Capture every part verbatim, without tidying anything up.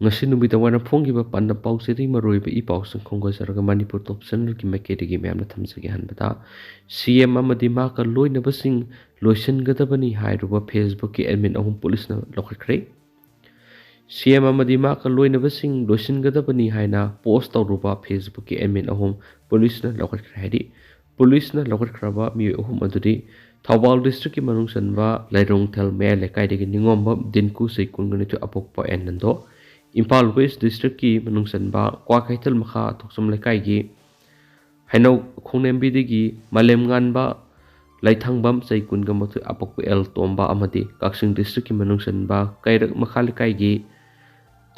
ꯉꯁꯤ ꯅꯨꯃꯤꯗꯥꯡ ꯋꯥꯏꯔꯝ ꯐꯣꯡꯈꯤꯕ ꯄꯟꯅ ꯄꯥꯎꯆꯦꯗꯒꯤ ꯃꯔꯨꯑꯣꯏꯕ ꯏ ꯄꯥꯎꯁꯤꯡ ꯈꯣꯝꯒꯠꯆꯔꯒ ꯃꯅꯤꯄꯨꯔ ꯇꯣꯞ ꯆꯦꯅꯦꯜꯒꯤ ꯃꯥꯏꯀꯩꯗꯒꯤ ꯃꯌꯥꯝꯅ ꯊꯝꯖꯒꯦ ꯍꯥꯏꯕꯗ, ꯁꯤ ꯑꯦꯝ ꯑꯃꯗꯤ ꯃꯍꯥꯛꯀ ꯂꯣꯏꯅꯕꯁꯤꯡ ꯂꯣꯏꯁꯤꯟꯒꯗꯕꯅꯤ ꯍꯥꯏꯔꯨꯕ ꯐꯦꯁꯕꯨꯛꯀꯤ ꯑꯦꯗꯃꯤꯟ ꯑꯍꯨꯝ ꯄꯨꯂꯤꯁꯅ ꯂꯧꯈꯠꯈ꯭ꯔꯦ꯫ ꯁꯤ ꯑꯦꯝ ꯑꯃꯗꯤ ꯃꯍꯥꯛꯀ ꯂꯣꯏꯅꯕꯁꯤꯡ ꯂꯣꯏꯁꯤꯟꯒꯗꯕꯅꯤ ꯍꯥꯏꯅ ꯄꯣꯁ ꯇꯧꯔꯨꯕ ꯐꯦꯁꯕꯨꯛꯀꯤ ꯑꯦꯗꯃꯤꯟ ꯑꯍꯨꯝ ꯄꯨꯂꯤꯁꯅ ꯂꯧꯈꯠꯈ꯭ꯔꯦ ꯍꯥꯏꯔꯤ꯫ ꯄꯨꯂꯤꯁꯅ ꯂꯧꯈꯠꯈ꯭ꯔꯕ ꯃꯤꯑꯣꯏ ꯑꯍꯨꯝ ꯑꯗꯨꯗꯤ ꯊꯧꯕꯥꯜ ꯗꯤꯁꯇ꯭ꯔꯤꯛꯀꯤ ꯃꯅꯨꯡ ꯆꯟꯕ ꯂꯩꯔꯣꯡꯊꯦꯜ ꯃꯌꯥꯏ ꯂꯩꯀꯥꯏꯗꯒꯤ ꯅꯤꯉꯣꯝꯕꯝ ꯗꯤꯟꯀꯨ, ꯆꯍꯤ ꯀꯨꯟꯒ ꯅꯤꯊꯣꯏ, ꯑꯄꯣꯛꯄ ꯑꯦꯟ ꯅꯟꯗꯣ, ꯏꯝꯐꯥꯜ ꯋꯦꯁ ꯗꯤꯁꯇ꯭ꯔꯤꯛꯀꯤ ꯃꯅꯨꯡ ꯆꯟꯕ ꯀ꯭ꯋꯥꯀꯩꯊꯦꯜ ꯃꯈꯥ ꯊꯣꯛꯆꯝ ꯂꯩꯀꯥꯏꯒꯤ ꯍꯩꯅꯧ ꯈꯣꯡꯅꯦꯝꯕꯤꯗꯒꯤ ꯃꯥꯂꯦꯝꯉꯥꯟꯕ ꯂꯩꯊꯥꯡꯕꯝ, ꯆꯍꯤ ꯀꯨꯟꯒ ꯃꯥꯊꯣꯏ, ꯑꯄꯣꯛꯄ ꯑꯦꯜ ꯇꯣꯝꯕ ꯑꯃꯗꯤ ꯀꯛꯆꯤꯡ ꯗꯤꯁꯇ꯭ꯔꯤꯛꯀꯤ ꯃꯅꯨꯡ ꯆꯟꯕ ꯀꯩꯔꯛ ꯃꯈꯥ ꯂꯩꯀꯥꯏꯒꯤ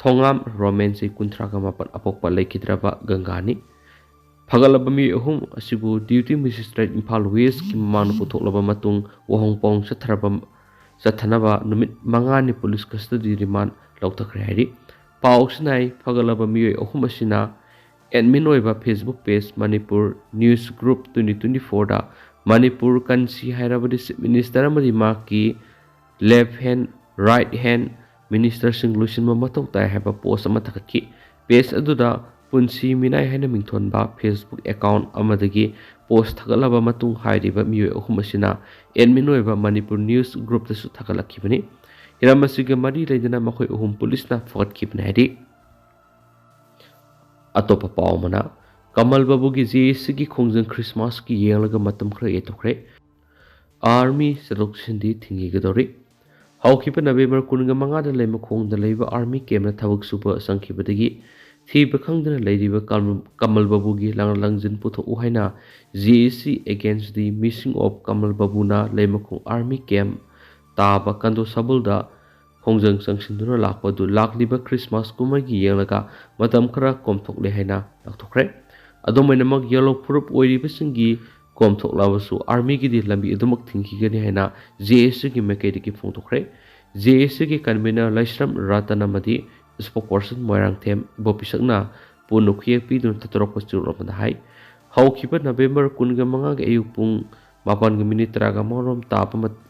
ꯊꯣꯉꯥꯝ ꯔꯣꯃꯦꯟ, ꯆꯍꯤ ꯀꯨꯟꯊ꯭ꯔꯥꯒ ꯃꯥꯄꯟ, ꯑꯄꯣꯛꯄ ꯂꯩꯈꯤꯗ꯭ꯔꯕ ꯒꯪꯒꯥꯅꯤ꯫ ꯐꯒꯠꯂꯕ ꯃꯤꯑꯣꯏ ꯑꯍꯨꯝ ꯑꯁꯤꯕꯨ ꯗ꯭ꯌꯨꯇꯤ ꯃꯦꯖꯤꯁꯇ꯭ꯔꯦꯠ ꯏꯝꯐꯥꯜ ꯋꯦꯁꯀꯤ ꯃꯃꯥꯡꯗ ꯄꯨꯊꯣꯛꯂꯕ ꯃꯇꯨꯡ ꯋꯥꯍꯣꯡ ꯄꯥꯎꯍꯣꯡ ꯆꯠꯊꯔꯕ, ꯆꯠꯊꯅꯕ ꯅꯨꯃꯤꯠ ꯃꯉꯥꯅꯤ ꯄꯨꯂꯤꯁ ꯀꯁꯇꯗꯤ ꯔꯤꯃꯥꯟ ꯂꯧꯊꯈ꯭ꯔꯦ ꯍꯥꯏꯔꯤ꯫ ꯄꯥꯎ ꯑꯁꯤꯅ ꯍꯥꯏ, ꯐꯒꯠꯂꯕ ꯃꯤꯑꯣꯏ ꯑꯍꯨꯝ ꯑꯁꯤꯅ ꯑꯦꯗꯃꯤꯟ ꯑꯣꯏꯕ Facebook page Manipur news group twenty twenty ꯐꯣꯔꯗ ꯃꯅꯤꯄꯨꯔ ꯀꯟꯁꯤ ꯍꯥꯏꯔꯕꯗꯤ ꯆꯤꯐ ꯃꯤꯅꯤꯁꯇꯔ ꯑꯃꯗꯤ ꯃꯍꯥꯛꯀꯤ ꯂꯦꯐ ꯍꯦꯟ, ꯔꯥꯏꯠ ꯍꯦꯟ ꯃꯤꯅꯤꯁꯇꯔꯁꯤꯡ ꯂꯣꯏꯁꯤꯟꯕ ꯃꯊꯧ ꯇꯥꯏ ꯍꯥꯏꯕ ꯄꯣꯁ ꯑꯃ ꯊꯥꯒꯠꯈꯤ꯫ ꯄꯦꯖ ꯑꯗꯨꯗ ꯄꯨꯟꯁꯤ ꯃꯤꯅꯥꯏ ꯍꯥꯏꯅ ꯃꯤꯡꯊꯣꯟꯕ ꯐꯦꯁꯕꯨꯛ ꯑꯦꯀꯥꯎꯟ ꯑꯃꯗꯒꯤ ꯄꯣꯁ ꯊꯥꯒꯠꯂꯕ ꯃꯇꯨꯡ ꯍꯥꯏꯔꯤꯕ ꯃꯤꯑꯣꯏ ꯑꯍꯨꯝ ꯑꯁꯤꯅ ꯑꯦꯗꯃꯤꯟ ꯑꯣꯏꯕ ꯃꯅꯤꯄꯨꯔ ꯅ꯭ꯌꯨꯁ ꯒ꯭ꯔꯨꯞꯇꯁꯨ ꯊꯥꯒꯠꯂꯛꯈꯤꯕꯅꯤ꯫ ꯍꯤꯔꯝ ꯑꯁꯤꯒ ꯃꯔꯤ ꯂꯩꯅꯅ ꯃꯈꯣꯏ ꯑꯍꯨꯝ ꯄꯨꯂꯤꯁꯅ ꯐꯒꯠꯈꯤꯕꯅꯤ ꯍꯥꯏꯔꯤ꯫ ꯑꯇꯣꯞꯄ ꯄꯥꯎ ꯑꯃꯅ, ꯀꯃꯜ ꯕꯥꯕꯨꯒꯤ ꯖꯦ ꯑꯦ ꯁꯤꯒꯤ ꯈꯣꯡꯖꯪ ꯈ꯭ꯔꯤꯁꯃꯥꯁꯀꯤ ꯌꯦꯡꯂꯒ ꯃꯇꯝ ꯈꯔ ꯌꯩꯊꯣꯛꯈ꯭ꯔꯦ꯫ ꯑꯥꯔꯃꯤ ꯆꯠꯊꯣꯛ ꯆꯠꯁꯤꯟꯗꯤ ꯊꯤꯡꯈꯤꯒꯗꯧꯔꯤ꯫ ꯍꯧꯈꯤꯕ ꯅꯕꯦꯝꯕꯔ ꯀꯨꯟꯒ ꯃꯉꯥꯗ ꯂꯩꯃꯈꯣꯡꯗ ꯂꯩꯕ ꯑꯥꯔꯃꯤ ꯀꯦꯝꯞꯇ ꯊꯕꯛ ꯁꯨꯕ ꯆꯪꯈꯤꯕꯗꯒꯤ ꯊꯤꯕ ꯈꯪꯗꯅ ꯂꯩꯔꯤꯕ ꯀꯃꯜ-, ꯀꯃꯜ ꯕꯥꯕꯨꯒꯤ ꯂꯪ-, ꯂꯪꯖꯤꯟ ꯄꯨꯊꯣꯛꯎ ꯍꯥꯏꯅ ꯖꯦ ꯑꯦ ꯁꯤ Against the Missing of Kamal Babu ꯅ ꯂꯩꯃꯈꯣꯡ ꯑꯥꯔꯃꯤ ꯀꯦꯝꯞ ꯇꯥꯕ ꯀꯟꯗꯣ ꯁꯕꯨꯜꯗ ꯈꯣꯡꯖꯪ ꯆꯪꯁꯤꯟꯗꯨꯅ ꯂꯥꯛꯄ ꯑꯗꯨ ꯂꯥꯛꯂꯤꯕ ꯈ꯭ꯔꯤꯁꯃꯥꯁ ꯀꯨꯝꯍꯩꯒꯤ ꯌꯦꯡꯂꯒ ꯃꯇꯝ ꯈꯔ ꯀꯣꯝꯊꯣꯛꯂꯦ ꯍꯥꯏꯅ ꯂꯥꯎꯊꯣꯛꯈ꯭ꯔꯦ꯫ ꯑꯗꯨꯝ ꯑꯣꯏꯅꯃꯛ, ꯌꯦꯜꯂꯣ ꯐꯨꯔꯨꯞ ꯑꯣꯏꯔꯤꯕꯁꯤꯡꯒꯤ ꯀꯣꯝꯊꯣꯛꯂꯕꯁꯨ ꯑꯥꯔꯃꯤꯒꯤꯗꯤ ꯂꯝꯕꯤ ꯑꯗꯨꯃꯛ ꯊꯤꯡꯈꯤꯒꯅꯤ ꯍꯥꯏꯅ ꯖꯦ ꯑꯦ ꯁꯤꯒꯤ ꯃꯥꯏꯀꯩꯗꯒꯤ ꯐꯣꯡꯗꯣꯛꯈ꯭ꯔꯦ꯫ ꯖꯦ ꯑꯦ ꯁꯤꯒꯤ ꯀꯟꯚꯤꯅꯔ ꯂꯥꯏꯁ꯭ꯔꯝ ꯔꯇꯟ ꯑꯃꯗꯤ ꯁ꯭ꯄꯣꯛꯄꯔꯁꯟ ꯃꯣꯏꯔꯥꯡꯊꯦꯝ ꯏꯕꯣꯄꯤꯁꯛꯅ ꯄꯣꯟꯅ ꯈꯨꯌꯦꯛ ꯄꯤꯗꯨꯅ ꯊꯥꯗꯣꯔꯛꯄ ꯆꯦꯔꯣꯜ ꯑꯃꯗ ꯍꯥꯏ, ꯍꯧꯈꯤꯕ ꯅꯕꯦꯝꯕꯔ ꯀꯨꯟꯒ ꯃꯉꯥꯒꯤ ꯑꯌꯨꯛ ꯄꯨꯡ ꯃꯥꯄꯟꯒ ꯃꯤꯅꯤꯠ ꯇꯔꯥꯒ ꯃꯉꯥꯔꯣꯝ ꯇꯥꯕ ꯃꯠ-,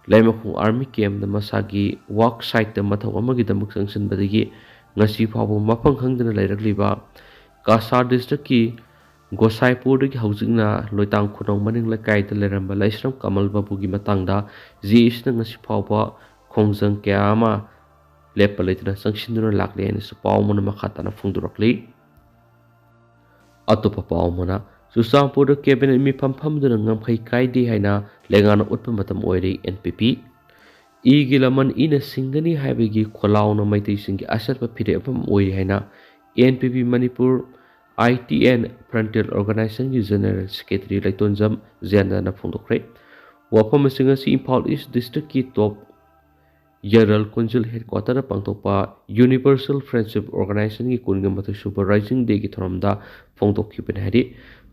ꯂꯩꯃꯈꯣꯡ ꯑꯥꯔꯃꯤ ꯀꯦꯝꯞꯇ ꯃꯁꯥꯒꯤ ꯋꯥꯔꯛ ꯁꯥꯏꯠꯇ ꯃꯊꯧ ꯑꯃꯒꯤꯗꯃꯛ ꯆꯪꯁꯤꯟꯕꯗꯒꯤ ꯉꯁꯤ ꯐꯥꯎꯕ ꯃꯐꯝ ꯈꯪꯗꯅ ꯂꯩꯔꯛꯂꯤꯕ ꯀꯁꯥꯔ ꯗꯤꯁꯇ꯭ꯔꯤꯛꯀꯤ ꯒꯣꯁꯥꯏꯄꯨꯔꯗꯒꯤ ꯍꯧꯖꯤꯛꯅ ꯂꯣꯏꯇꯥꯡ ꯈꯨꯅꯧ ꯃꯅꯤꯡ ꯂꯩꯀꯥꯏꯗ ꯂꯩꯔꯝꯕ ꯂꯩꯁ꯭ꯔꯝ ꯀꯃꯜ ꯕꯥꯕꯨꯒꯤ ꯃꯇꯥꯡꯗ ꯖꯦ ꯑꯦ ꯁꯤꯅ ꯉꯁꯤ ꯐꯥꯎꯕ ꯈꯣꯡꯖꯪ ꯀꯌꯥ ꯑꯃ ꯂꯦꯞꯄ ꯂꯩꯇꯅ ꯆꯪꯁꯤꯟꯗꯨꯅ ꯂꯥꯛꯂꯤ ꯍꯥꯏꯅꯁꯨ ꯄꯥꯎ ꯑꯃꯅ ꯃꯈꯥ ꯇꯥꯅ ꯐꯣꯡꯗꯣꯔꯛꯂꯤ꯫ ꯑꯇꯣꯞꯄ ꯄꯥꯎ ꯑꯃꯅ, ꯆꯨꯔꯆꯥꯟꯄꯨꯔꯗ ꯀꯦꯕꯤꯅꯦꯠ ꯃꯤꯐꯝ ꯐꯝꯗꯨꯅ ꯉꯝꯈꯩ ꯀꯥꯏꯗꯦ ꯍꯥꯏꯅ ꯂꯩꯉꯥꯛꯅ ꯎꯠꯄ ꯃꯇꯝ ꯑꯣꯏꯔꯤ꯫ ꯑꯦꯟ ꯄꯤ ꯄꯤ ꯏꯒꯤ ꯂꯃꯟ ꯏꯅ ꯁꯤꯡꯒꯅꯤ ꯍꯥꯏꯕꯒꯤ ꯈꯣꯜꯂꯥꯎꯅ ꯃꯩꯇꯩꯁꯤꯡꯒꯤ ꯑꯆꯠꯄ ꯐꯤꯔꯦꯞꯐꯝ ꯑꯣꯏꯔꯤ ꯍꯥꯏꯅ N P P Manipur I T N frontier ꯑꯣꯔꯒꯅꯥꯏꯖꯦꯁꯟꯒꯤ ꯖꯦꯅꯔꯦꯜ ꯁꯦꯀ꯭ꯔꯦꯇꯔꯤ ꯂꯩꯇꯣꯟꯖꯝ ꯖꯌꯟꯇꯅ ꯐꯣꯡꯗꯣꯛꯈ꯭ꯔꯦ꯫ ꯋꯥꯐꯝ ꯑꯁꯤꯡ ꯑꯁꯤ ꯏꯝꯐꯥꯜ ꯏꯁ ꯗꯤꯁꯇ꯭ꯔꯤꯛꯀꯤ ꯇꯣꯞ ꯌꯔꯜ ꯀꯣꯟꯁꯤꯜ ꯍꯦꯗꯀ꯭ꯋꯥꯇꯔꯗ ꯄꯥꯡꯊꯣꯛꯄ ꯌꯨꯅꯤꯚꯔꯁꯦꯜ ꯐ꯭ꯔꯦꯟꯁꯤꯞ ꯑꯣꯔꯒꯅꯥꯏꯖꯦꯁꯟꯒꯤ ꯀꯨꯟꯒ ꯃꯥꯊꯣꯏ ꯁꯨꯕ ꯔꯥꯏꯖꯤꯡ ꯗꯦꯒꯤ ꯊꯧꯔꯝꯗ ꯐꯣꯡꯗꯣꯛꯈꯤꯕꯅꯤ ꯍꯥꯏꯔꯤ꯫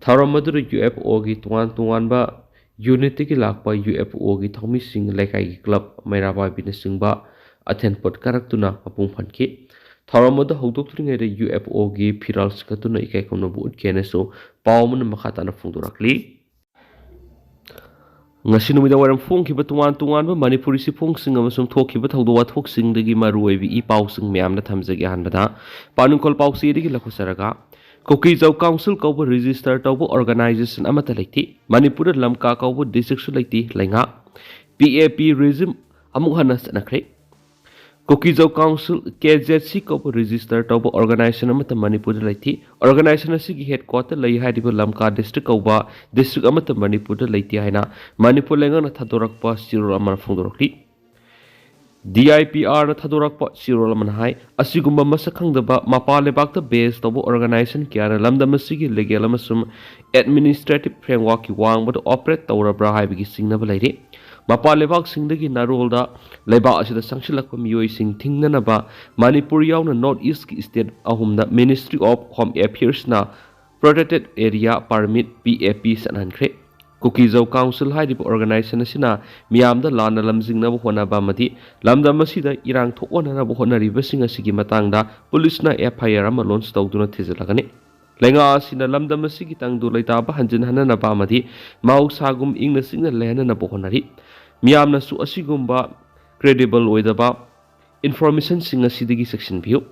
ꯊꯧꯔꯝ ꯑꯗꯨꯗ ꯌꯨ ꯑꯦꯐ ꯑꯣꯒꯤ ꯇꯣꯉꯥꯟ ꯇꯣꯉꯥꯟꯕ ꯌꯨꯅꯤꯠꯇꯒꯤ ꯂꯥꯛꯄ ꯌꯨ ꯑꯦꯐ ꯑꯣꯒꯤ ꯊꯧꯃꯤꯁꯤꯡ, ꯂꯩꯀꯥꯏꯒꯤ ꯀ꯭ꯂꯕ, ꯃꯩꯔꯥ ꯄꯥꯏꯕꯤꯅꯆꯤꯡꯕ ꯑꯊꯦꯟ ꯄꯣꯠ ꯀꯥꯔꯛꯇꯨꯅ ꯃꯄꯨꯡ ꯐꯥꯍꯟꯈꯤ꯫ ꯊꯧꯔꯝ ꯑꯗꯨ ꯍꯧꯗꯣꯛꯇ꯭ꯔꯤꯉꯩꯗ ꯌꯨ ꯑꯦꯐ ꯑꯣꯒꯤ ꯐꯤꯔꯥꯜ ꯆꯤꯡꯈꯠꯇꯨꯅ ꯏꯀꯥꯏ ꯈꯨꯝꯅꯕ ꯎꯠꯈꯤ ꯍꯥꯏꯅꯁꯨ ꯄꯥꯎ ꯑꯃꯅ ꯃꯈꯥ ꯇꯥꯅ ꯐꯣꯡꯗꯣꯔꯛꯂꯤ꯫ ꯉꯁꯤ ꯅꯨꯃꯤꯗꯥꯡ ꯋꯥꯏꯔꯝ ꯐꯣꯡꯈꯤꯕ ꯇꯣꯉꯥꯟ ꯇꯣꯉꯥꯟꯕ ꯃꯅꯤꯄꯨꯔꯤ ꯆꯦꯐꯣꯡꯁꯤꯡ ꯑꯃꯁꯨꯡ ꯊꯣꯛꯈꯤꯕ ꯊꯧꯗꯣꯛ ꯋꯥꯊꯣꯛꯁꯤꯡꯗꯒꯤ ꯃꯔꯨꯑꯣꯏꯕ ꯏ ꯄꯥꯎꯁꯤꯡ ꯃꯌꯥꯝꯗ ꯊꯝꯖꯒꯦ꯫ ꯑꯍꯥꯟꯕꯗ ꯄꯥꯅꯨꯡꯈꯣꯜ ꯄꯥꯎꯆꯦꯗꯒꯤ ꯂꯧꯈꯠꯆꯔꯒ, ꯀꯨꯀꯤꯖꯧ ꯀꯥꯎꯟꯁꯤꯜ ꯀꯧꯕ ꯔꯦꯖꯤꯁꯇꯔ ꯇꯧꯕ ꯑꯣꯔꯒꯅꯥꯏꯖꯦꯁꯟ ꯑꯃꯠꯇ ꯂꯩꯇꯦ꯫ ꯃꯅꯤꯄꯨꯔꯗ ꯂꯝꯀꯥ ꯀꯧꯕ ꯗꯤꯁꯇ꯭ꯔꯤꯛꯁꯨ ꯂꯩꯇꯦ꯫ ꯂꯩꯉꯥꯛ ꯄꯤ ꯑꯦ ꯄꯤ ꯔꯦꯖꯤꯝ ꯑꯃꯨꯛ ꯍꯟꯅ ꯆꯠꯅꯈ꯭ꯔꯦ꯫ ꯀꯨꯀꯤꯖꯧ ꯀꯥꯎꯟꯁꯤꯜ, ꯀꯦ ꯖꯦꯠ ꯁꯤ ꯀꯧꯕ ꯔꯦꯖꯤꯁꯇꯔ ꯇꯧꯕ ꯑꯣꯔꯒꯅꯥꯏꯖꯦꯁꯟ ꯑꯃꯠꯇ ꯃꯅꯤꯄꯨꯔꯗ ꯂꯩꯇꯦ꯫ ꯑꯣꯔꯒꯅꯥꯏꯖꯦꯁꯟ ꯑꯁꯤꯒꯤ ꯍꯦꯗꯀ꯭ꯋꯥꯇꯔ ꯂꯩ ꯍꯥꯏꯔꯤꯕ ꯂꯝꯀꯥ ꯗꯤꯁꯇ꯭ꯔꯤꯛ ꯀꯧꯕ ꯗꯤꯁꯇ꯭ꯔꯤꯛ ꯑꯃꯠꯇ ꯃꯅꯤꯄꯨꯔꯗ ꯂꯩꯇꯦ ꯍꯥꯏꯅ ꯃꯅꯤꯄꯨꯔ ꯂꯩꯉꯥꯛꯅ ꯊꯥꯗꯣꯔꯛꯄ ꯆꯦꯔꯣꯜ ꯑꯃꯅ ꯐꯣꯡꯗꯣꯔꯛꯂꯤ꯫ ꯗꯤ ꯑꯥꯏ ꯄꯤ ꯑꯥꯔꯅ ꯊꯥꯗꯣꯔꯛꯄ ꯆꯦꯔꯣꯜ ꯑꯃꯅ ꯍꯥꯏ, ꯑꯁꯤꯒꯨꯝꯕ ꯃꯁꯛ ꯈꯪꯗꯕ ꯃꯄꯥꯟ ꯂꯩꯕꯥꯛꯇ ꯕꯦꯖ ꯇꯧꯕ ꯑꯣꯔꯒꯅꯥꯏꯖꯦꯁꯟ ꯀꯌꯥꯅ ꯂꯝꯗꯝ ꯑꯁꯤꯒꯤ ꯂꯤꯒꯦꯜ ꯑꯃꯁꯨꯡ ꯑꯦꯗꯃꯤꯅꯤꯁꯇ꯭ꯔꯦꯇꯤꯚ ꯐ꯭ꯔꯦꯝꯋꯥꯔꯛꯀꯤ ꯋꯥꯡꯃꯗ ꯑꯣꯄꯔꯦꯠ ꯇꯧꯔꯕ꯭ꯔꯥ ꯍꯥꯏꯕꯒꯤ ꯆꯤꯡꯅꯕ ꯂꯩꯔꯤ꯫ ꯃꯄꯥꯟ ꯂꯩꯕꯥꯛꯁꯤꯡꯗꯒꯤ ꯅꯥꯔꯣꯜꯗ ꯂꯩꯕꯥꯛ ꯑꯁꯤꯗ ꯆꯪꯁꯤꯜꯂꯛꯄ ꯃꯤꯑꯣꯏꯁꯤꯡ ꯊꯤꯡꯅꯅꯕ ꯃꯅꯤꯄꯨꯔ ꯌꯥꯎꯅ ꯅꯣꯔꯠ ꯏꯁꯀꯤ ꯁ꯭ꯇꯦꯠ ꯑꯍꯨꯝꯗ ꯃꯤꯅꯤꯁꯇ꯭ꯔꯤ ꯑꯣꯐ ꯍꯣꯝ ꯑꯦꯐꯤꯌꯔꯁꯅ protected area permit, P A P, ꯆꯠꯍꯟꯈ꯭ꯔꯦ꯫ ꯀꯨꯀꯤꯖꯧ ꯀꯥꯎꯟꯁꯤꯜ ꯍꯥꯏꯔꯤꯕ ꯑꯣꯔꯒꯅꯥꯏꯖꯦꯁꯟ ꯑꯁꯤꯅ ꯃꯤꯌꯥꯝꯗ ꯂꯥꯟꯅ ꯂꯝꯖꯤꯡꯅꯕ ꯍꯣꯠꯅꯕ ꯑꯃꯗꯤ ꯂꯝꯗꯝ ꯑꯁꯤꯗ ꯏꯔꯥꯡ ꯊꯣꯛꯍꯟꯅꯅꯕ ꯍꯣꯠꯅꯔꯤꯕꯁꯤꯡ ꯑꯁꯤꯒꯤ ꯃꯇꯥꯡꯗ ꯄꯨꯂꯤꯁꯅ ꯑꯦꯐ ꯑꯥꯏ ꯑꯥꯔ ꯑꯃ ꯂꯣꯟꯆ ꯇꯧꯗꯨꯅ ꯊꯤꯖꯤꯜꯂꯒꯅꯤ꯫ ꯂꯩꯉꯥꯛ ꯑꯁꯤꯅ ꯂꯝꯗꯝ ꯑꯁꯤꯒꯤ ꯇꯪꯗꯨ ꯂꯩꯇꯥꯕ ꯍꯟꯖꯤꯟꯍꯟꯅꯅꯕ ꯑꯃꯗꯤ ꯃꯍꯧꯁꯥꯒꯨꯝ ꯏꯪꯅ ꯆꯤꯛꯅ ꯂꯩꯍꯟꯅꯅꯕ ꯍꯣꯠꯅꯔꯤ꯫ ꯃꯤꯌꯥꯝꯅꯁꯨ ꯑꯁꯤꯒꯨꯝꯕ ꯀ꯭ꯔꯦꯗꯤꯕꯜ ꯑꯣꯏꯗꯕ ꯏꯟꯐꯣꯔꯃꯦꯁꯟꯁꯤꯡ ꯑꯁꯤꯗꯒꯤ ꯆꯦꯛꯁꯤꯟꯕꯤꯌꯨ꯫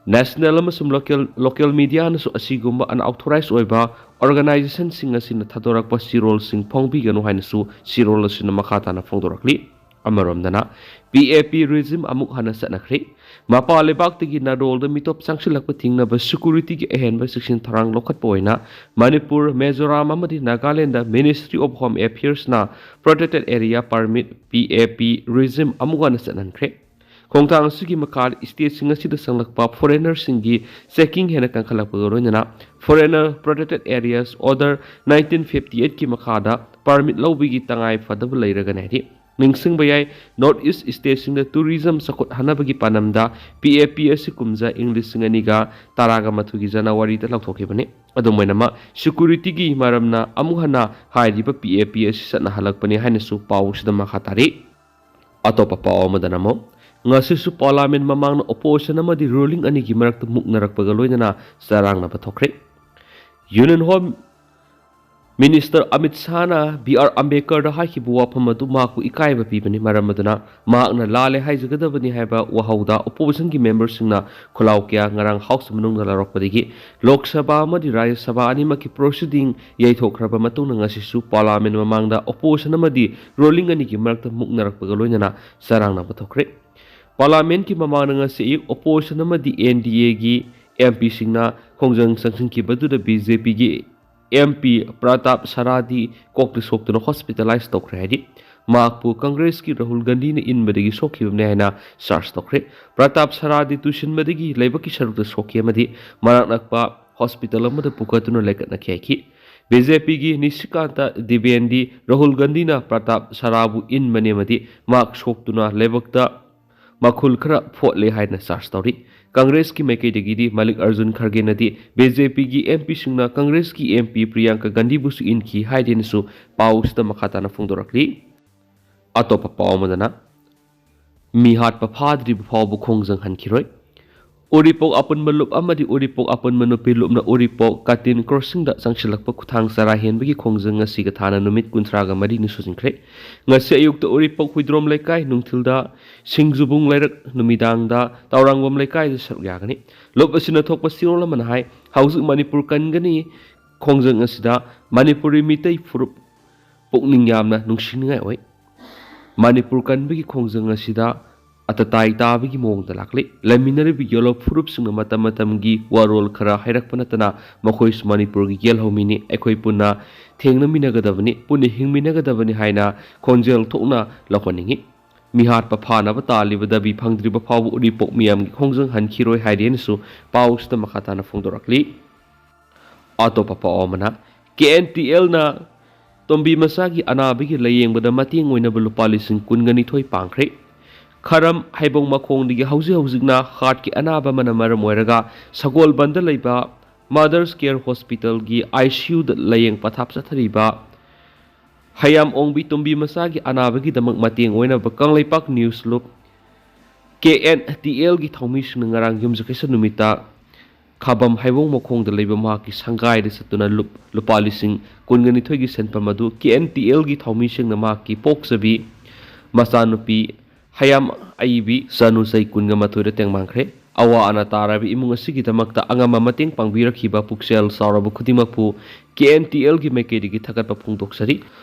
National ꯑꯃꯁꯨꯡ local, local mediaꯅꯁꯨ ꯑꯁꯤꯒꯨꯝꯕ unauthorized ꯑꯣꯏꯕ organizationꯁꯤꯡ ꯑꯁꯤꯅ ꯊꯥꯗꯣꯔꯛꯄ ꯆꯦꯔꯣꯜꯁꯤꯡ ꯐꯣꯡꯕꯤꯒꯅꯨ ꯍꯥꯏꯅꯁꯨ ꯆꯦꯔꯣꯜ ꯑꯁꯤꯅ ꯃꯈꯥ ꯇꯥꯅ ꯐꯣꯡꯗꯣꯔꯛꯂꯤ꯫ ꯑꯃꯔꯣꯝꯗꯅ, PAP regime ꯑꯃꯨꯛ ꯍꯟꯅ ꯆꯠꯅꯈ꯭ꯔꯦ꯫ ꯃꯄꯥꯟ ꯂꯩꯕꯥꯛꯇꯒꯤ ꯅꯥꯔꯣꯜꯗ ꯃꯤꯇꯣꯞ ꯆꯪꯁꯤꯜꯂꯛꯄ ꯊꯤꯡꯅꯕ securityꯒꯤ ꯑꯍꯦꯟꯕ ꯆꯦꯛꯁꯤꯟ ꯊꯧꯔꯥꯡ ꯂꯧꯈꯠꯄ ꯑꯣꯏꯅ ꯃꯅꯤꯄꯨꯔ, ꯃꯤꯖꯣꯔꯥꯝ ꯑꯃꯗꯤ Nagaland Ministry of Home Affairsꯅ protected area permit, PAP regime ꯑꯃꯨꯛ ꯍꯟꯅ ꯆꯠꯍꯟꯈ꯭ꯔꯦ꯫ ꯈꯣꯡꯊꯥꯡ ꯑꯁꯤꯒꯤ ꯃꯈꯥꯗ stateꯁꯤꯡ ꯑꯁꯤꯗ ꯆꯪꯂꯛꯄ foreignerꯁꯤꯡꯒꯤ checking ꯍꯦꯟꯅ ꯀꯟꯈꯠꯂꯛꯄꯒ ꯂꯣꯏꯅꯅ Foreigner Protected Areas Order nineteen fifty eightꯀꯤ ꯃꯈꯥꯗ permit ꯂꯧꯕꯒꯤ ꯇꯉꯥꯏ ꯐꯗꯕ ꯂꯩꯔꯒꯅꯤ ꯍꯥꯏꯔꯤ꯫ ꯅꯤꯡꯁꯤꯡꯕ ꯌꯥꯏ, North East stateꯁꯤꯡꯗ tourism ꯆꯥꯎꯈꯠꯍꯟꯅꯕꯒꯤ ꯄꯥꯟꯗꯝꯗ PAP ꯑꯁꯤ ꯀꯨꯝꯖꯥ ꯏꯪ ꯂꯤꯁꯤꯡ ꯑꯅꯤꯒ ꯇꯔꯥꯒ ꯃꯥꯊꯣꯏꯒꯤ ꯖꯅꯋꯥꯔꯤꯗ ꯂꯥꯎꯊꯣꯛꯈꯤꯕꯅꯤ꯫ ꯑꯗꯨꯝ ꯑꯣꯏꯅꯃꯛ, securityꯒꯤ ꯃꯔꯝꯅ ꯑꯃꯨꯛ ꯍꯟꯅ ꯍꯥꯏꯔꯤꯕ PAP ꯑꯁꯤ ꯆꯠꯅꯍꯜꯂꯛꯄꯅꯤ ꯍꯥꯏꯅꯁꯨ ꯄꯥꯎ ꯑꯁꯤꯗ ꯃꯈꯥ ꯇꯥꯔꯤ꯫ ꯑꯇꯣꯞꯄ ꯄꯥꯎ ꯑꯃꯗꯅ ꯑꯃꯨꯛ, ꯉꯁꯤꯁꯨ Parliament ꯃꯃꯥꯡꯗ opposition ꯑꯃꯗꯤ ruling ꯑꯅꯤꯒꯤ ꯃꯔꯛꯇ ꯃꯨꯛꯅꯔꯛꯄꯒ ꯂꯣꯏꯅꯅ ꯆꯔꯥꯡꯅꯕ ꯊꯣꯛꯈ꯭ꯔꯦ꯫ Union Home Minister Amit ꯁꯥꯍꯅ B R ꯑꯝꯕꯦꯗꯀꯔꯗ ꯍꯥꯏꯈꯤꯕ ꯋꯥꯐꯝ ꯑꯗꯨ ꯃꯍꯥꯛꯄꯨ ꯏꯀꯥꯏꯕ ꯄꯤꯕꯅꯤ, ꯃꯔꯝ ꯑꯗꯨꯅ ꯃꯍꯥꯛꯅ ꯂꯥꯜꯂꯦ ꯍꯥꯏꯖꯒꯗꯕꯅꯤ ꯍꯥꯏꯕ ꯋꯥꯍꯧꯗ oppositionꯒꯤ memberꯁꯤꯡꯅ ꯈꯣꯜꯂꯥꯎ ꯀꯌꯥ ꯉꯔꯥꯡ House ꯃꯅꯨꯡꯗ ꯂꯥꯎꯔꯛꯄꯗꯒꯤ ꯂꯣꯛ ꯁꯚꯥ ꯑꯃꯗꯤ ꯔꯥꯖ꯭ꯌ ꯁꯚꯥ ꯑꯅꯤꯃꯛꯀꯤ proceeding ꯌꯩꯊꯣꯛꯈ꯭ꯔꯕ ꯃꯇꯨꯡꯗ ꯉꯁꯤꯁꯨ Parliament ꯃꯃꯥꯡꯗ opposition ꯑꯃꯗꯤ ruling ꯑꯅꯤꯒꯤ ꯃꯔꯛꯇ ꯃꯨꯛꯅꯔꯛꯄꯒ ꯂꯣꯏꯅꯅ ꯆꯔꯥꯡꯅꯕ ꯊꯣꯛꯈ꯭ꯔꯦ꯫ Parliamentꯀꯤ ꯃꯃꯥꯡꯗ ꯉꯁꯤ ꯑꯌꯨꯛ opposition ꯑꯃꯗꯤ NDAꯒꯤ MPꯁꯤꯡꯅ ꯈꯣꯡꯖꯪ ꯆꯪꯁꯤꯟꯈꯤꯕꯗꯨꯗ BJPꯒꯤ MP ꯄ꯭ꯔꯇꯥꯞ ꯁꯔꯥꯗꯤ ꯀꯣꯛꯇ ꯁꯣꯛꯇꯨꯅ hospitalize ꯇꯧꯈ꯭ꯔꯦ ꯍꯥꯏꯔꯤ꯫ ꯃꯍꯥꯛꯄꯨ Congressꯀꯤ ꯔꯥꯍꯨꯜ ꯒꯥꯟꯙꯤꯅ ꯏꯟꯕꯗꯒꯤ ꯁꯣꯛꯈꯤꯕꯅꯤ ꯍꯥꯏꯅ charge ꯇꯧꯈ꯭ꯔꯦ꯫ ꯄ꯭ꯔꯇꯥꯞ ꯁꯔꯥꯗꯤ ꯇꯨꯁꯤꯟꯕꯗꯒꯤ ꯂꯩꯕꯛꯀꯤ ꯁꯔꯨꯛꯇ ꯁꯣꯛꯈꯤ ꯑꯃꯗꯤ ꯃꯅꯥꯛ ꯅꯛꯄ hospital ꯑꯃꯗ ꯄꯨꯈꯠꯇꯨꯅ ꯂꯩꯈꯠꯅꯈꯤ ꯍꯥꯏꯈꯤ꯫ BJPꯒꯤ ꯅꯤꯁꯤꯀꯥꯟꯇ ꯗꯤꯕꯦꯟꯗꯤ ꯔꯥꯍꯨꯜ ꯒꯥꯟꯙꯤꯅ ꯄ꯭ꯔꯇꯥꯞ ꯁꯔꯥꯕꯨ ꯏꯟꯕꯅꯤ ꯑꯃꯗꯤ ꯃꯍꯥꯛ ꯁꯣꯛꯇꯨꯅ ꯂꯩꯕꯛꯇ ꯃꯈꯨꯜ ꯈꯔ ꯐꯣꯠꯂꯦ ꯍꯥꯏꯅ charge ꯇꯧꯔꯤ꯫ Congressꯀꯤ ꯃꯥꯏꯀꯩꯗꯒꯤꯗꯤ ꯃꯜꯂꯤꯛ ꯑꯔꯖꯨꯟ ꯈꯔꯒꯦꯅꯗꯤ BJPꯒꯤ MPꯁꯤꯡꯅ Congressꯀꯤ MP ꯄ꯭ꯔꯤꯌꯥꯡꯀꯥ ꯒꯥꯟꯙꯤꯕꯨꯁꯨ ꯏꯟꯈꯤ ꯍꯥꯏꯗꯦꯅꯁꯨ ꯄꯥꯎꯁꯤꯗ ꯃꯈꯥ ꯇꯥꯅ ꯐꯣꯡꯗꯣꯔꯛꯂꯤ꯫ ꯑꯇꯣꯞꯄ ꯄꯥꯎ ꯑꯃꯗꯅ, ꯃꯤꯍꯥꯠꯄ ꯐꯥꯗ꯭ꯔꯤꯕ ꯐꯥꯎꯕ ꯈꯣꯡꯖꯪ ꯍꯟꯈꯤꯔꯣꯏ꯫ ꯎꯔꯤꯄꯣꯛ ꯑꯄꯨꯟꯕ ꯂꯨꯞ ꯑꯃꯗꯤ ꯎꯔꯤꯄꯣꯛ ꯑꯄꯨꯟꯕ ꯅꯨꯄꯤ ꯂꯨꯞꯅ ꯎꯔꯤꯄꯣꯛ ꯀꯥꯇꯤꯟ ꯀ꯭ꯔꯣꯁꯤꯡꯗ ꯆꯪꯁꯤꯜꯂꯛꯄ ꯈꯨꯊꯥꯡ ꯆꯔꯥ ꯍꯦꯟꯕꯒꯤ ꯈꯣꯡꯖꯪ ꯑꯁꯤꯒ ꯊꯥꯅ ꯅꯨꯃꯤꯠ ꯀꯨꯟꯊ꯭ꯔꯥꯒ ꯃꯔꯤꯅꯤ ꯁꯨꯖꯤꯟꯈ꯭ꯔꯦ꯫ ꯉꯁꯤ ꯑꯌꯨꯛꯇ ꯎꯔꯤꯄꯣꯛ ꯍꯨꯏꯗ꯭ꯔꯣꯝ ꯂꯩꯀꯥꯏ, ꯅꯨꯡꯊꯤꯜꯗ ꯁꯤꯡꯖꯨꯕꯨꯡ ꯂꯩꯔꯛ, ꯅꯨꯃꯤꯗꯥꯡꯗ ꯇꯥꯎꯔꯥꯡꯕꯝ ꯂꯩꯀꯥꯏꯗ ꯁꯔꯨꯛ ꯌꯥꯒꯅꯤ꯫ ꯂꯨꯞ ꯑꯁꯤꯅ ꯊꯣꯛꯄ ꯆꯦꯔꯣꯜ ꯑꯃꯅ ꯍꯥꯏ, ꯍꯧꯖꯤꯛ ꯃꯅꯤꯄꯨꯔ ꯀꯟꯒꯅꯤ ꯈꯣꯡꯖꯪ ꯑꯁꯤꯗ ꯃꯅꯤꯄꯨꯔꯤ ꯃꯤꯇꯩ ꯐꯨꯔꯨꯞ ꯄꯨꯛꯅꯤꯡ ꯌꯥꯝꯅ ꯅꯨꯡꯁꯤꯅꯤꯡꯉꯥꯏ ꯑꯣꯏ꯫ ꯃꯅꯤꯄꯨꯔ ꯀꯟꯕꯒꯤ ꯈꯣꯡꯖꯪ ꯑꯁꯤꯗ ꯑꯇꯇꯥꯏ ꯇꯥꯕꯒꯤ ꯃꯑꯣꯡꯗ ꯂꯥꯛꯂꯤ꯫ ꯂꯩꯃꯤꯟꯅꯔꯤꯕ ꯌꯦꯜꯍꯧ ꯐꯨꯔꯨꯞꯁꯤꯡꯅ ꯃꯇꯝ ꯃꯇꯝꯒꯤ ꯋꯥꯔꯣꯜ ꯈꯔ ꯍꯥꯏꯔꯛꯄ ꯅꯠꯇꯅ ꯃꯈꯣꯏꯁꯨ ꯃꯅꯤꯄꯨꯔꯒꯤ ꯌꯦꯜꯍꯧꯃꯤꯅꯤ, ꯑꯩꯈꯣꯏ ꯄꯨꯟꯅ ꯊꯦꯡꯅꯃꯤꯟꯅꯒꯗꯕꯅꯤ, ꯄꯨꯟꯅ ꯍꯤꯡꯃꯤꯟꯅꯒꯗꯕꯅꯤ ꯍꯥꯏꯅ ꯈꯣꯟꯖꯦꯜ ꯊꯣꯛꯅ ꯂꯧꯍꯟꯅꯤꯡꯏ꯫ ꯃꯤꯍꯥꯠꯄ ꯐꯥꯅꯕ ꯇꯥꯜꯂꯤꯕ ꯗꯥꯕꯤ ꯐꯪꯗ꯭ꯔꯤꯕ ꯐꯥꯎꯕ ꯎꯔꯤꯄꯣꯛ ꯃꯤꯌꯥꯝꯒꯤ ꯈꯣꯡꯖꯪ ꯍꯟꯈꯤꯔꯣꯏ ꯍꯥꯏꯔꯤ ꯍꯥꯏꯅꯁꯨ ꯄꯥꯎꯁꯤꯗ ꯃꯈꯥ ꯇꯥꯅ ꯐꯣꯡꯗꯣꯔꯛꯂꯤ꯫ ꯑꯇꯣꯞꯄ ꯄꯥꯎ ꯑꯃꯅ, ꯀꯦ ꯑꯦꯟ ꯇꯤ ꯑꯦꯜꯅ ꯇꯣꯝꯕꯤ ꯃꯆꯥꯒꯤ ꯑꯅꯥꯕꯒꯤ ꯂꯥꯌꯦꯡꯕꯗ ꯃꯇꯦꯡ ꯑꯣꯏꯅꯕ ꯂꯨꯄꯥ ꯂꯤꯁꯤꯡ ꯀꯨꯟꯒ ꯅꯤꯊꯣꯏ ꯄꯥꯡꯈ꯭ꯔꯦ꯫ ꯈꯔꯝ ꯍꯩꯕꯣꯡ ꯃꯈꯣꯡꯗꯒꯤ ꯍꯧꯖꯤꯛ ꯍꯧꯖꯤꯛꯅ ꯍꯥꯔꯠꯀꯤ ꯑꯅꯥꯕ ꯑꯃꯅ ꯃꯔꯝ ꯑꯣꯏꯔꯒ ꯁꯒꯣꯜꯕꯟꯗ ꯂꯩꯕ ꯃꯥꯗꯔꯁ ꯀꯦꯌꯔ ꯍꯣꯁꯄꯤꯇꯥꯜꯒꯤ ꯑꯥꯏ ꯁꯤ ꯌꯨꯗ ꯂꯥꯌꯦꯡ ꯄꯊꯥꯞ ꯆꯠꯊꯔꯤꯕ ꯍꯌꯥꯝ ꯑꯣꯡꯕꯤ ꯇꯣꯝꯕꯤ ꯃꯆꯥꯒꯤ ꯑꯅꯥꯕꯒꯤꯗꯃꯛ ꯃꯇꯦꯡ ꯑꯣꯏꯅꯕ ꯀꯪꯂꯩꯄꯥꯛ ꯅ꯭ꯌꯨꯁ ꯂꯨꯞ ꯀꯦ ꯑꯦꯟ ꯇꯤ ꯑꯦꯜꯒꯤ ꯊꯧꯃꯤꯁꯤꯡꯅ ꯉꯔꯥꯡ ꯌꯨꯝꯁꯀꯩꯁ ꯅꯨꯃꯤꯠꯇ ꯈꯥꯕꯝ ꯍꯩꯕꯣꯡ ꯃꯈꯣꯡꯗ ꯂꯩꯕ ꯃꯍꯥꯛꯀꯤ ꯁꯪꯒꯥꯏꯗ ꯆꯠꯇꯨꯅ ꯂꯨꯞ-, ꯂꯨꯄꯥ ꯂꯤꯁꯤꯡ ꯀꯨꯟꯒ ꯅꯤꯊꯣꯏꯒꯤ ꯁꯦꯟꯐꯝ ꯑꯗꯨ ꯀꯦ ꯑꯦꯟ ꯇꯤ ꯑꯦꯜꯒꯤ ꯊꯧꯃꯤꯁꯤꯡꯅ ꯃꯍꯥꯛꯀꯤ ꯄꯣꯛꯆꯕꯤ ꯃꯆꯥꯅꯨꯄꯤ ꯍꯌꯥꯝ ꯑꯏꯕꯤ ꯆꯅꯨ ꯆꯍꯤ ꯀꯨꯟꯒ ꯃꯥꯊꯣꯏꯗ ꯇꯦꯡꯕꯥꯡꯈ꯭ꯔꯦ꯫ ꯑꯋꯥ ꯑꯅꯥ ꯇꯥꯔꯕ ꯏꯃꯨꯡ ꯑꯁꯤꯒꯤꯗꯃꯛꯇ ꯑꯉꯝꯕ ꯃꯇꯦꯡ ꯄꯥꯡꯕꯤꯔꯛꯈꯤꯕ ꯄꯨꯛꯆꯦꯜ ꯆꯥꯎꯔꯕ ꯈꯨꯗꯤꯡꯃꯛꯄꯨ ꯀꯦ ꯑꯦꯟ ꯇꯤ ꯑꯦꯜꯒꯤ ꯃꯥꯏꯀꯩꯗꯒꯤ ꯊꯥꯒꯠꯄ ꯐꯣꯡꯗꯣꯛꯆꯔꯤ꯫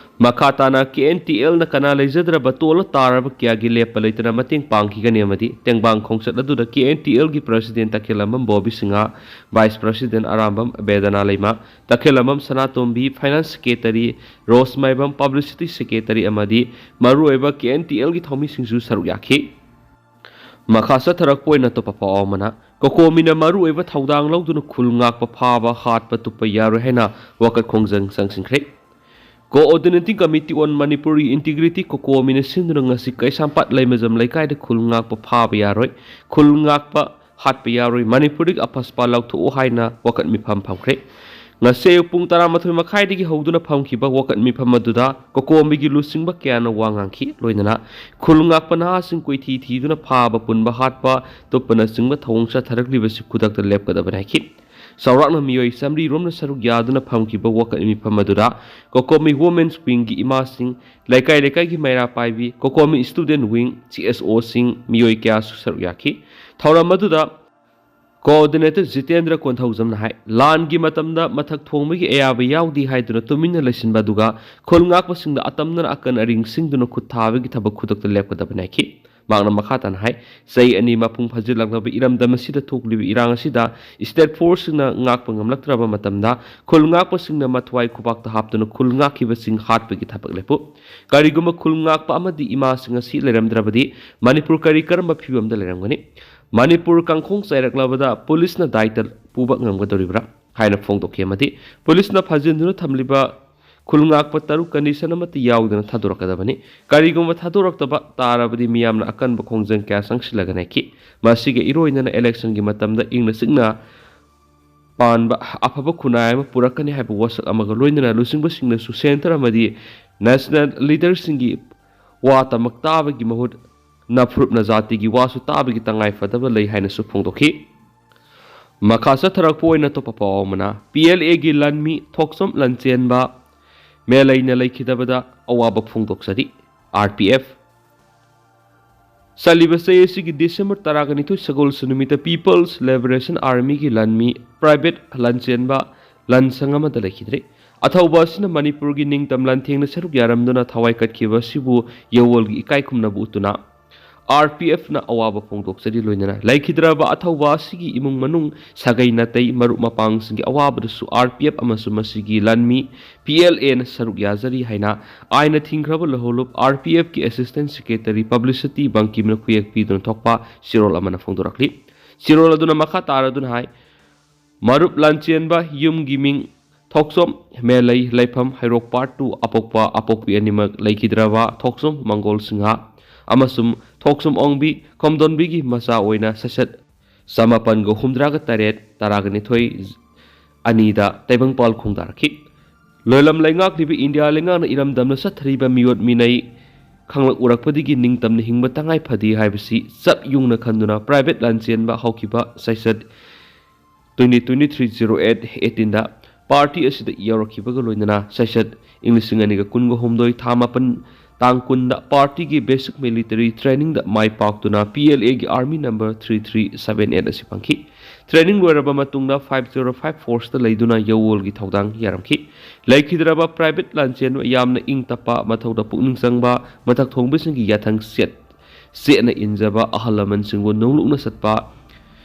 ꯃꯈꯥ ꯇꯥꯅ ꯀꯦ ꯑꯦꯟ ꯇꯤ ꯑꯦꯜꯅ ꯀꯅꯥ ꯂꯩꯖꯗ꯭ꯔꯕ ꯇꯣꯜꯂ ꯇꯥꯔꯕ ꯀꯌꯥꯒꯤ ꯂꯦꯞꯄ ꯂꯩꯇꯅ ꯃꯇꯦꯡ ꯄꯥꯡꯈꯤꯒꯅꯤ ꯑꯃꯗꯤ ꯇꯦꯡꯕꯥꯡ ꯈꯣꯡꯆꯠ ꯑꯗꯨꯗ ꯀꯦ ꯑꯦꯟ ꯇꯤ ꯑꯦꯜꯒꯤ president Takhellambam Bobi Singh, vice president Arambam Bedana Leima, Takhellambam Sanatombi, finance secretary Roshmaibam, publicity secretary ꯑꯃꯗꯤ ꯃꯔꯨꯑꯣꯏꯕ ꯀꯦ ꯑꯦꯟ ꯇꯤ ꯑꯦꯜꯒꯤ ꯊꯧꯃꯤꯁꯤꯡꯁꯨ ꯁꯔꯨꯛ ꯌꯥꯈꯤ꯫ ꯃꯈꯥ ꯆꯠꯊꯔꯛꯄ ꯑꯣꯏꯅ ꯑꯇꯣꯞꯄ ꯄꯥꯎ ꯑꯃꯅ, ꯀꯣꯀꯣꯃꯤꯅ ꯃꯔꯨꯑꯣꯏꯕ ꯊꯧꯗꯥꯡ ꯂꯧꯗꯨꯅ ꯈꯨꯜ ꯉꯥꯛꯄ, ꯐꯥꯕ, ꯍꯥꯠꯄ, ꯇꯨꯞꯄ ꯌꯥꯔꯣꯏ ꯍꯥꯏꯅ ꯋꯥꯀꯠ ꯈꯣꯡꯖꯪ ꯆꯪꯁꯤꯟꯈ꯭ꯔꯦ꯫ Coordinating Committee on Manipuri Integrity, ꯀꯣꯀꯣꯃꯤꯅ ꯁꯤꯟꯗꯨꯅ ꯉꯁꯤ ꯀꯩꯁꯥꯝꯄꯥꯠ ꯂꯩꯃꯖꯝ ꯂꯩꯀꯥꯏꯗ ꯈꯨꯜ ꯉꯥꯛꯄ, ꯐꯥꯕ ꯌꯥꯔꯣꯏ, ꯈꯨꯜ ꯉꯥꯛꯄ, ꯍꯥꯠꯄ ꯌꯥꯔꯣꯏ, ꯃꯅꯤꯄꯨꯔꯗꯒꯤ ꯑꯐꯁꯄꯥ ꯂꯧꯊꯣꯛꯎ ꯍꯥꯏꯅ ꯋꯥꯀꯠ ꯃꯤꯐꯝ ꯐꯝꯈ꯭ꯔꯦ꯫ ꯉꯁꯤ ꯑꯌꯨꯛ ꯄꯨꯡ ꯇꯔꯥꯃꯥꯊꯣꯏ ꯃꯈꯥꯏꯗꯒꯤ ꯍꯧꯗꯨꯅ ꯐꯝꯈꯤꯕ ꯋꯥꯀꯠ ꯃꯤꯐꯝ ꯑꯗꯨꯗ ꯀꯣꯀꯣꯃꯤꯒꯤ ꯂꯨꯆꯤꯡꯕ ꯀꯌꯥꯅ ꯋꯥ ꯉꯥꯡꯈꯤ꯫ ꯂꯣꯏꯅꯅ ꯈꯨꯜ ꯉꯥꯛꯄ ꯅꯍꯥꯁꯤꯡ ꯀꯣꯏꯊꯤ ꯊꯤꯗꯨꯅ ꯐꯥꯕ ꯄꯨꯟꯕ ꯍꯥꯠꯄ ꯇꯨꯞꯄꯅꯆꯤꯡꯕ ꯊꯧꯑꯣꯡ ꯆꯠꯊꯔꯛꯂꯤꯕꯁꯤ ꯈꯨꯗꯛꯇ ꯂꯦꯞꯀꯗꯕꯅꯤ ꯍꯥꯏꯈꯤ꯫ ꯆꯥꯎꯔꯥꯛꯅ ꯃꯤꯑꯣꯏ ꯆꯥꯃꯔꯤ ꯔꯣꯝꯅ ꯁꯔꯨꯛ ꯌꯥꯗꯨꯅ ꯐꯝꯈꯤꯕ ꯋꯥꯀꯠ ꯃꯤꯐꯝ ꯑꯗꯨꯗ ꯀꯣꯀꯣꯃꯤ Women's Wingꯒꯤ ꯏꯃꯥꯁꯤꯡ, ꯂꯩꯀꯥꯏ ꯂꯩꯀꯥꯏꯒꯤ ꯃꯩꯔꯥ ꯄꯥꯏꯕꯤ, ꯀꯣꯀꯣꯃꯤ Student Wing, CSOꯁꯤꯡ, ꯃꯤꯑꯣꯏ ꯀꯌꯥꯁꯨ ꯁꯔꯨꯛ ꯌꯥꯈꯤ꯫ ꯊꯧꯔꯝ ꯑꯗꯨꯗ Coordinator ꯖꯤꯇꯦꯟꯗ꯭ꯔ ꯀꯣꯟꯊꯧꯖꯝꯅ ꯍꯥꯏ, ꯂꯥꯟꯒꯤ ꯃꯇꯝꯗ ꯃꯊꯛ ꯊꯣꯡꯕꯒꯤ ꯑꯌꯥꯕ ꯌꯥꯎꯗꯦ ꯍꯥꯏꯗꯨꯅ ꯇꯨꯃꯤꯟꯅ ꯂꯩꯁꯤꯟꯕ ꯑꯗꯨꯒ ꯈꯨꯜ ꯉꯥꯛꯄꯁꯤꯡꯗ ꯑꯇꯝꯅꯅ ꯑꯀꯟ ꯑꯔꯤꯡ ꯁꯤꯡꯗꯨꯅ ꯈꯨꯠ ꯊꯥꯕꯒꯤ ꯊꯕꯛ ꯈꯨꯗꯛꯇ ꯂꯦꯞꯀꯗꯕꯅꯤ ꯍꯥꯏꯈꯤ꯫ ꯃꯍꯥꯛꯅ ꯃꯈꯥ ꯇꯥꯅ ꯍꯥꯏ, ꯆꯍꯤ ꯑꯅꯤ ꯃꯄꯨꯡ ꯐꯥꯖꯤꯜꯂꯛꯂꯕ ꯏꯔꯝꯗꯝ ꯑꯁꯤꯗ ꯊꯣꯛꯂꯤꯕ ꯏꯔꯥꯡ ꯑꯁꯤꯗ State Forceꯁꯤꯡꯅ ꯉꯥꯛꯄ ꯉꯝꯂꯛꯇ꯭ꯔꯕ ꯃꯇꯝꯗ ꯈꯨꯜ ꯉꯥꯛꯄꯁꯤꯡꯅ ꯃꯊ꯭ꯋꯥꯏ ꯈꯨꯕꯥꯛꯇ ꯍꯥꯞꯇꯨꯅ ꯈꯨꯜ ꯉꯥꯛꯈꯤꯕꯁꯤꯡ ꯍꯥꯠꯄꯒꯤ ꯊꯕꯛ ꯂꯦꯞꯄꯨ꯫ ꯀꯔꯤꯒꯨꯝꯕ ꯈꯨꯜ ꯉꯥꯛꯄ ꯑꯃꯗꯤ ꯏꯃꯥꯁꯤꯡ ꯑꯁꯤ ꯂꯩꯔꯝꯗ꯭ꯔꯕꯗꯤ ꯃꯅꯤꯄꯨꯔ ꯀꯔꯤ ꯀꯔꯝꯕ ꯐꯤꯕꯝꯗ ꯂꯩꯔꯝꯒꯅꯤ? ꯃꯅꯤꯄꯨꯔ ꯀꯥꯡꯈꯣꯡ ꯆꯥꯏꯔꯛꯂꯕꯗ ꯄꯨꯂꯤꯁꯅ ꯗꯥꯏꯇ ꯄꯨꯕ ꯉꯝꯒꯗꯧꯔꯤꯕ꯭ꯔꯥ ꯍꯥꯏꯅ ꯐꯣꯡꯗꯣꯛꯈꯤ꯫ ꯑꯃꯗꯤ ꯄꯨꯂꯤꯁꯅ ꯐꯥꯖꯤꯟꯗꯨꯅ ꯊꯝꯂꯤꯕ ꯈꯨꯜ ꯉꯥꯛꯄ ꯇꯔꯨꯛ condition ꯑꯃꯠꯇ ꯌꯥꯎꯗꯅ ꯊꯥꯗꯣꯔꯛꯀꯗꯕꯅꯤ꯫ ꯀꯔꯤꯒꯨꯝꯕ ꯊꯥꯗꯣꯔꯛꯇꯕ ꯇꯥꯔꯕꯗꯤ ꯃꯤꯌꯥꯝꯅ ꯑꯀꯟꯕ ꯈꯣꯡꯖꯪ ꯀꯌꯥ ꯆꯪꯁꯤꯜꯂꯒꯅꯤ ꯍꯥꯏꯈꯤ꯫ ꯃꯁꯤꯒ ꯏꯔꯣꯏꯅꯅ electionꯒꯤ ꯃꯇꯝꯗ ꯏꯪꯅ ꯆꯤꯛꯅ ꯄꯥꯟꯕ ꯑꯐꯕ ꯈꯨꯟꯅꯥꯏ ꯑꯃ ꯄꯨꯔꯛꯀꯅꯤ ꯍꯥꯏꯕ ꯋꯥꯁꯛ ꯑꯃꯒ ꯂꯣꯏꯅꯅ ꯂꯨꯆꯤꯡꯕꯁꯤꯡꯅꯁꯨ centre ꯑꯃꯗꯤ national leaderꯁꯤꯡꯒꯤ ꯋꯥ ꯇꯃꯛ ꯇꯥꯕꯒꯤ ꯃꯍꯨꯠ ꯅꯐꯨꯔꯨꯞꯅ ꯖꯥꯇꯤꯒꯤ ꯋꯥꯁꯨ ꯇꯥꯕꯒꯤ ꯇꯉꯥꯏ ꯐꯗꯕ ꯂꯩ ꯍꯥꯏꯅꯁꯨ ꯐꯣꯡꯗꯣꯛꯈꯤ꯫ ꯃꯈꯥ ꯆꯠꯊꯔꯛꯄ ꯑꯣꯏꯅ ꯑꯇꯣꯞꯄ ꯄꯥꯎ ꯑꯃꯅ, PLAꯒꯤ ꯂꯥꯟꯃꯤ ꯊꯣꯛꯆꯣꯝ ꯂꯥꯟꯆꯦꯟꯕ ꯃꯦꯂꯩꯅ ꯂꯩꯈꯤꯗꯕꯗ ꯑꯋꯥꯕ ꯐꯣꯡꯗꯣꯛꯆꯔꯤ꯫ RPF ꯆꯠꯂꯤꯕ ꯆꯍꯤ ꯑꯁꯤꯒꯤ December ꯇꯔꯥꯒ ꯅꯤꯊꯣꯏ ꯁꯒꯣꯜꯁꯦꯜ ꯅꯨꯃꯤꯠꯇ People's Liberation Armyꯒꯤ ꯂꯥꯟꯃꯤ Private ꯂꯥꯟꯆꯦꯟꯕ ꯂꯥꯟꯁꯪ ꯑꯃꯗ ꯂꯩꯈꯤꯗ꯭ꯔꯦ꯫ ꯑꯊꯧꯕ ꯑꯁꯤꯅ ꯃꯅꯤꯄꯨꯔꯒꯤ ꯅꯤꯡꯇꯝ ꯂꯥꯟꯊꯦꯡꯅ ꯁꯔꯨꯛ ꯌꯥꯔꯝꯗꯨꯅ ꯊꯋꯥꯏ ꯀꯠꯈꯤꯕ ꯑꯁꯤꯕꯨ ꯌꯋꯣꯜꯒꯤ ꯏꯀꯥꯏ ꯈꯨꯝꯅꯕ ꯎꯠꯇꯨꯅ RPFꯅ ꯑꯋꯥꯕ ꯐꯣꯡꯗꯣꯛꯆꯔꯤ꯫ ꯂꯣꯏꯅꯅ ꯂꯩꯈꯤꯗ꯭ꯔꯕ ꯑꯊꯧꯕ ꯑꯁꯤꯒꯤ ꯏꯃꯨꯡ ꯃꯅꯨꯡ, ꯁꯥꯒꯩ ꯅꯥꯇꯩ, ꯃꯔꯨꯞ ꯃꯄꯥꯡꯁꯤꯡꯒꯤ ꯑꯋꯥꯕꯗꯨꯁꯨ RPF ꯑꯃꯁꯨꯡ ꯃꯁꯤꯒꯤ ꯂꯥꯟꯃꯤ PLAꯅ ꯁꯔꯨꯛ ꯌꯥꯖꯔꯤ ꯍꯥꯏꯅ ꯑꯥꯏꯟꯅ ꯊꯤꯡꯈ꯭ꯔꯕ ꯂꯧꯍꯧꯂꯨꯞ RPFꯀꯤ Assistant Secretary Publicity ꯕꯪꯀꯤꯝꯅ ꯈꯨꯌꯦꯛ ꯄꯤꯗꯨꯅ ꯊꯣꯛꯄ ꯆꯦꯔꯣꯜ ꯑꯃꯅ ꯐꯣꯡꯗꯣꯔꯛꯂꯤ꯫ ꯆꯦꯔꯣꯜ ꯑꯗꯨꯅ ꯃꯈꯥ ꯇꯥꯔꯗꯨꯅ ꯍꯥꯏ, ꯃꯔꯨꯞ ꯂꯥꯟꯆꯦꯟꯕ ꯌꯨꯝꯒꯤ ꯃꯤꯡ ꯊꯣꯛꯆꯣꯝ ꯃꯦꯂꯩ, ꯂꯩꯐꯝ ꯍꯩꯔꯣꯛ Part Two, ꯑꯄꯣꯛꯄ ꯑꯄꯣꯛꯄꯤ ꯑꯅꯤꯃꯛ ꯂꯩꯈꯤꯗ꯭ꯔꯕ ꯊꯣꯛꯆꯣꯝ ꯃꯪꯒꯣꯜ ꯁꯤꯡꯍ ꯑꯃꯁꯨꯡ ꯊꯣꯛꯆꯣꯝ ꯑꯣꯡꯕꯤ ꯈꯣꯝꯗꯣꯟꯕꯤꯒꯤ ꯃꯆꯥ ꯑꯣꯏꯅ ꯁꯠꯁꯠ ꯆꯃꯥꯄꯟꯒ ꯍꯨꯝꯗ꯭ꯔꯥꯒ ꯇꯔꯦꯠ, ꯇꯔꯥꯒ ꯅꯤꯊꯣꯏ, ꯑꯅꯤꯗ ꯇꯥꯏꯕꯪꯄꯥꯜ ꯈꯣꯡꯗꯥꯔꯛꯈꯤ꯫ ꯂꯣꯏꯂꯝ ꯂꯩꯉꯥꯛꯂꯤꯕ ꯏꯟꯗꯤꯌꯥ ꯂꯩꯉꯥꯛꯅ ꯏꯔꯝꯗꯝꯅ ꯆꯠꯊꯔꯤꯕ ꯃꯤꯑꯣꯠ ꯃꯤꯅꯩ ꯈꯪꯂꯛ ꯎꯔꯛꯄꯗꯒꯤ ꯅꯤꯡꯇꯝꯅ ꯍꯤꯡꯕ ꯇꯉꯥꯏ ꯐꯗꯦ ꯍꯥꯏꯕꯁꯤ ꯆꯞ ꯌꯨꯡꯅ ꯈꯟꯗꯨꯅ private ꯂꯥꯟꯆꯦꯟꯕ ꯍꯧꯈꯤꯕ ꯆꯩꯆꯠ twenty twenty-three zero eight eighteen ꯗ party ꯑꯁꯤꯗ ꯌꯥꯎꯔꯛꯈꯤꯕꯒ ꯂꯣꯏꯅꯅ ꯆꯩꯆꯠ ꯏꯪ ꯂꯤꯁꯤꯡ ꯑꯅꯤꯒ ꯀꯨꯟꯒ ꯍꯨꯝꯗꯣꯏ ꯊꯥ ꯃꯥꯄꯟ ꯇꯥꯡ ꯀꯨꯟꯗ party ꯒꯤ basic military training the my ꯄꯥꯛꯇꯨꯅ P L A ꯒꯤ army number three three seven eight ꯑꯁꯤ ꯐꯪꯈꯤ꯫ Training ꯂꯣꯏꯔꯕ ꯃꯇꯨꯡꯗ five zero five force ꯇ ꯂꯩꯗꯨꯅ ꯌꯥꯋꯣꯜꯒꯤ ꯊꯧꯗꯥꯡ ꯌꯥꯔꯝꯈꯤ꯫ ꯂꯩꯈꯤꯗ꯭ꯔꯕ private ꯂꯥꯟꯆꯦꯟꯕ, ꯌꯥꯝꯅ ꯏꯪ ꯇꯞꯄ, ꯃꯊꯧꯗ ꯄꯨꯛꯅꯤꯡ ꯆꯪꯕ, ꯃꯊꯛ ꯊꯣꯡꯕꯁꯤꯡꯒꯤ ꯌꯥꯊꯪ ꯆꯦꯠ ꯆꯦꯠꯅ ꯏꯟꯖꯕ, ꯑꯍꯜ ꯂꯃꯟꯁꯤꯡꯕꯨ ꯅꯣꯡꯂꯨꯛꯅ ꯆꯠꯄ,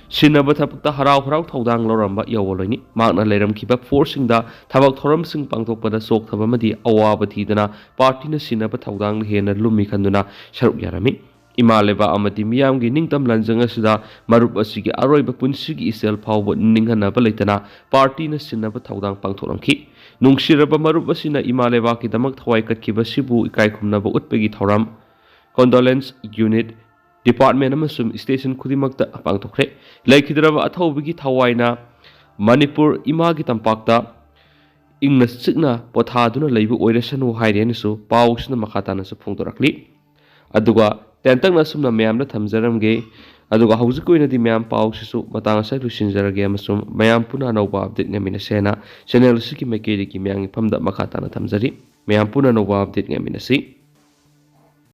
ꯁꯤꯟꯅꯕ ꯊꯕꯛꯇ ꯍꯔꯥꯎ ꯍꯔꯥꯎ ꯊꯧꯗꯥꯡ ꯂꯧꯔꯝꯕ ꯌꯥꯋꯣꯜ ꯑꯣꯏꯅꯤ꯫ ꯃꯍꯥꯛꯅ ꯂꯩꯔꯝꯈꯤꯕ force ꯁꯤꯡꯗ ꯊꯕꯛ ꯊꯧꯔꯝꯁꯤꯡ ꯄꯥꯡꯊꯣꯛꯄꯗ ꯆꯣꯛꯊꯕ ꯑꯃꯗꯤ ꯑꯋꯥꯕ ꯊꯤꯗꯅ party ꯅ ꯁꯤꯟꯅꯕ ꯊꯧꯗꯥꯡꯗ ꯍꯦꯟꯅ ꯂꯨꯝꯃꯤ ꯈꯟꯗꯨꯅ ꯁꯔꯨꯛ ꯌꯥꯔꯝꯃꯤ꯫ ꯏꯃꯥ ꯂꯩꯕꯥꯛ ꯑꯃꯗꯤ ꯃꯤꯌꯥꯝꯒꯤ ꯅꯤꯡꯇꯝ ꯂꯥꯟꯖꯪ ꯑꯁꯤꯗ ꯃꯔꯨꯞ ꯑꯁꯤꯒꯤ ꯑꯔꯣꯏꯕ ꯄꯨꯟꯁꯤꯒꯤ ꯏꯆꯦꯜ ꯐꯥꯎꯕ ꯅꯤꯡꯍꯟꯅꯕ ꯂꯩꯇꯅ party ꯅ ꯁꯤꯟꯅꯕ ꯊꯧꯗꯥꯡ ꯄꯥꯡꯊꯣꯛꯂꯝꯈꯤ꯫ ꯅꯨꯡꯁꯤꯔꯕ ꯃꯔꯨꯞ ꯑꯁꯤꯅ ꯏꯃꯥ ꯂꯩꯕꯥꯛꯀꯤꯗꯃꯛ ꯊꯋꯥꯏ ꯀꯠꯈꯤꯕꯁꯤꯕꯨ ꯏꯀꯥꯏ ꯈꯨꯝꯅꯕ ꯎꯠꯄꯒꯤ ꯊꯧꯔꯝ, condolence unit, department ꯑꯃꯁꯨꯡ station ꯈꯨꯗꯤꯡꯃꯛꯇ ꯄꯥꯡꯊꯣꯛꯈ꯭ꯔꯦ꯫ ꯂꯩꯈꯤꯗ꯭ꯔꯕ ꯑꯊꯧꯕꯒꯤ ꯊꯋꯥꯏꯅ ꯃꯅꯤꯄꯨꯔ ꯏꯃꯥꯒꯤ ꯇꯝꯄꯥꯛꯇ ꯏꯪꯅ ꯆꯤꯛꯅ ꯄꯣꯊꯥꯗꯨꯅ ꯂꯩꯕ ꯑꯣꯏꯔꯁꯅꯨ ꯍꯥꯏꯔꯦꯅꯁꯨ ꯄꯥꯎꯁꯤꯅ ꯃꯈꯥ ꯇꯥꯅꯁꯨ ꯐꯣꯡꯗꯣꯔꯛꯂꯤ꯫ ꯑꯗꯨꯒ ꯇꯦꯟꯇꯛꯅ ꯑꯁꯨꯝꯅ ꯃꯌꯥꯝꯗ ꯊꯝꯖꯔꯝꯒꯦ꯫ ꯑꯗꯨꯒ ꯍꯧꯖꯤꯛꯀꯤ ꯑꯣꯏꯅꯗꯤ ꯃꯌꯥꯝ ꯄꯥꯎꯁꯤꯁꯨ ꯃꯇꯥꯡ ꯑꯁꯤꯗ ꯂꯣꯏꯁꯤꯟꯖꯔꯒꯦ ꯑꯃꯁꯨꯡ ꯃꯌꯥꯝ ꯄꯨꯟꯅ ꯑꯅꯧꯕ update ꯉꯥꯏꯃꯤꯟꯅꯁꯦꯅ channel ꯑꯁꯤꯒꯤ ꯃꯥꯏꯀꯩꯗꯒꯤ ꯃꯌꯥꯝꯒꯤ ꯐꯝꯗ ꯃꯈꯥ ꯇꯥꯅ ꯊꯝꯖꯔꯤ꯫ ꯃꯌꯥꯝ ꯄꯨꯟꯅ ꯑꯅꯧꯕ update ꯉꯥꯏꯃꯤꯟꯅꯁꯤ꯫